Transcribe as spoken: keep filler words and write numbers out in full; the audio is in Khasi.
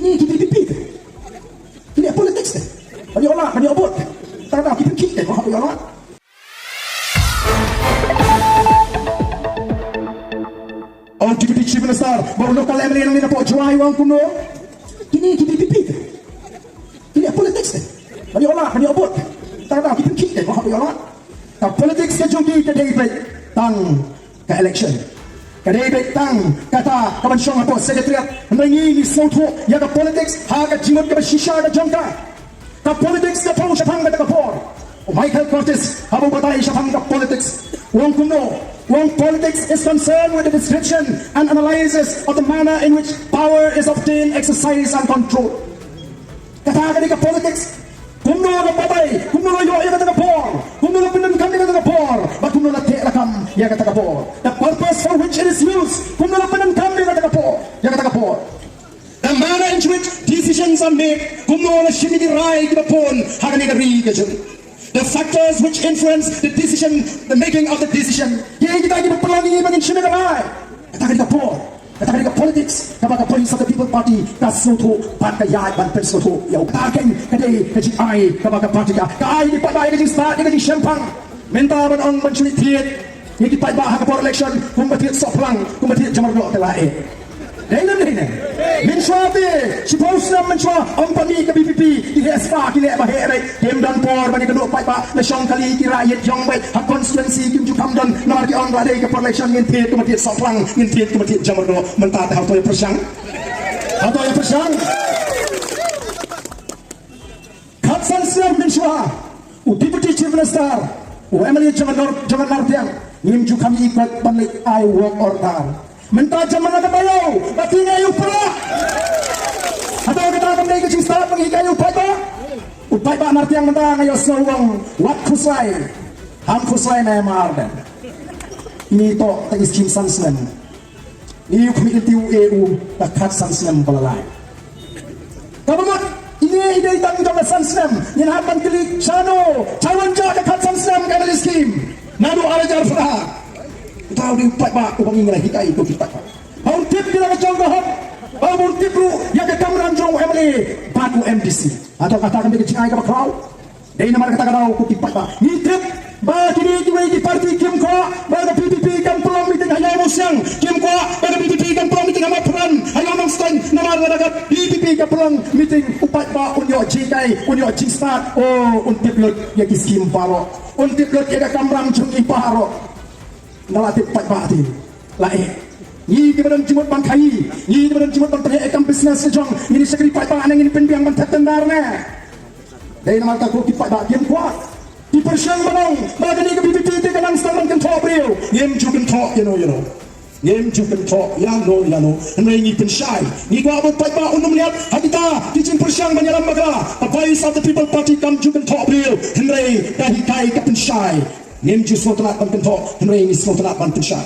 Kine ki VPP te. Kine politics te. Ban ïoh lad, ban ïoh vote te. Tang da ki pynkhih te, mo, ban ïoh lad. Oh, Deputy Chief Minister, ba u local MLA nangne na pdeng Jowai u ong kumno? Kine ki VPP te. Kine politics te. Ban ïoh lad, ban ïoh vote te. Tang da ki pynkhih te, mo, ban ïoh lad. Ka politics ka jong ki ka dei beit tang ka election. Ka dei beit tang kata kaban shong hapoh secretariat. Hynrei ngi ngi sngewthuh ïa ka politics ha ka jingmut kaba shisha ka jong ka. Ka politics ka thew shaphang kata ka por. U Michael Curtis haba u batai shaphang ka politics, u ong kumno? U ong, politics is concerned with the description and analysis of the manner in which power is obtained, exercised and controlled. Kata ka dei ka politics. Kumno la batai, kumno la ïoh ïa kata ka por, kumno la pyndonkam ïa kata ka por, bad kumno la theh lakam ïa kata ka por. The purpose for which it is used, kumno la pyndonkam ïa kata ka por, ïa kata ka por. The manner in which decisions are made, kumno la shim ïa ki rai kiba bun ha kane ka ri ka jong ngi. The factors which influence the decision, the making of the decision. Kiei kita kiba pynlong ïa ngi ba ngin shim ïa ka rai. Kata ka dei ka por. Kata ka dei ka politics kaba ka Voice of the People Party ka sngewthuh bad ka ïaid ban pynsngewthuh ïa u. Kata ka dei ka jingai kaba ka party ka, ka ai ïa ki paidbah ïa ka jingstad, ïa ka jingshemphang. Mynta ban ong ban shu thied ïa ki paidbah ha ka por election kumba thied sohphlang, kumba thied jamardoh te la eh. Dei ne em dei ne em? Mynshuwa te shiphew snem mynshuwa, ong pat mih ka VPP, ki heh spah, ki leh ba heh beit. Kim don por ban ïakynduh paidbah. La shong kali ki rah ïit jong beit ha constituency, kim ju kham don. Namar ki ong la dei ka por election ngin thied kumba thied sohphlang, ngin thied kumba thied jamardoh. Mynta te hato ïa pyrshang? Hato ïa pyrshang? Khatsan snem mynshuwa, u Deputy Chief Minister, u MLA jong ka Nor-, jong ka Nardiang, ngim ju kham ïohi pat ban leit ai work order. Mynta jan man la ka taïew, ba te nga ïohi u prah. Hato kata kam dei ka jingstad ban hikai ïa u paidbah? U paidbah Nardiang mynta nga ïohsngew u ong wat khuslai. Ham khuslai namar ba ngi toh tang skim san snem. Ngi ïoh khmih lynti u A U ka khatsan snem ba la lai. Kaba mut ine i dei tang jong ka san snem. Ngin hap ban kylli shano, shano wan jia ka khatsan snem ka MLA scheme. Naduh ar hajar phra. Uta u dei u paidbah uba ngi la hikai ïa u paidbah. Ba un tip ïa la ka jong ka hok. Ba un tip ruh ïa ka kamram jong u MLA bad u MDC. Hato kata kam dei ka jingai kaba khraw? Dei namar kata ka daw ko ki paidbah ngi tip ba kine kiwei ki party kim kwah ba ka VPP kan pynlong meeting ha Ïew Mawsiang, kim kwah ba ka VPP kan pynlong meeting ha Mawphangan, ha Ïew Nongstoiñ, namar lada ka VPP ka pynlong meeting u paidbah un ïoh jinghikai, un ïoh jingstad, oh, un tip lut ïa ki scheme baroh, un tip lut ïa ka kamram jong ngi baroh. Nga la tip paidbah te la eh. Ngi kiba don jingmut ban khaïi, ngi kiba don jingmut ban pynheh ïa ka kam business ka jong ngi, ngin shakri paidbah ne ngin pynbiang ban thep tender ne? Dei namar kata ko ki paidbah kim kwah. Ki pyrshang ban ong ba kane ka VPP te ka nang sdang ban kynthoh briew. Ngim ju kynthoh ïano ïano. Ngim ju kynthoh ïano ïano. Hynrei ngi pynshai, ngi kwah ba u paidbah un ym leit ha kita ki jingpyrshang ban ïalam bakla. Ka Voice of the People Party kam ju kynthoh briew. Hynrei ka hikai ka pynshai. Ngim ju sngewtynnat ban kynthoh, hynrei ngi sngewtynnat ban pynshai.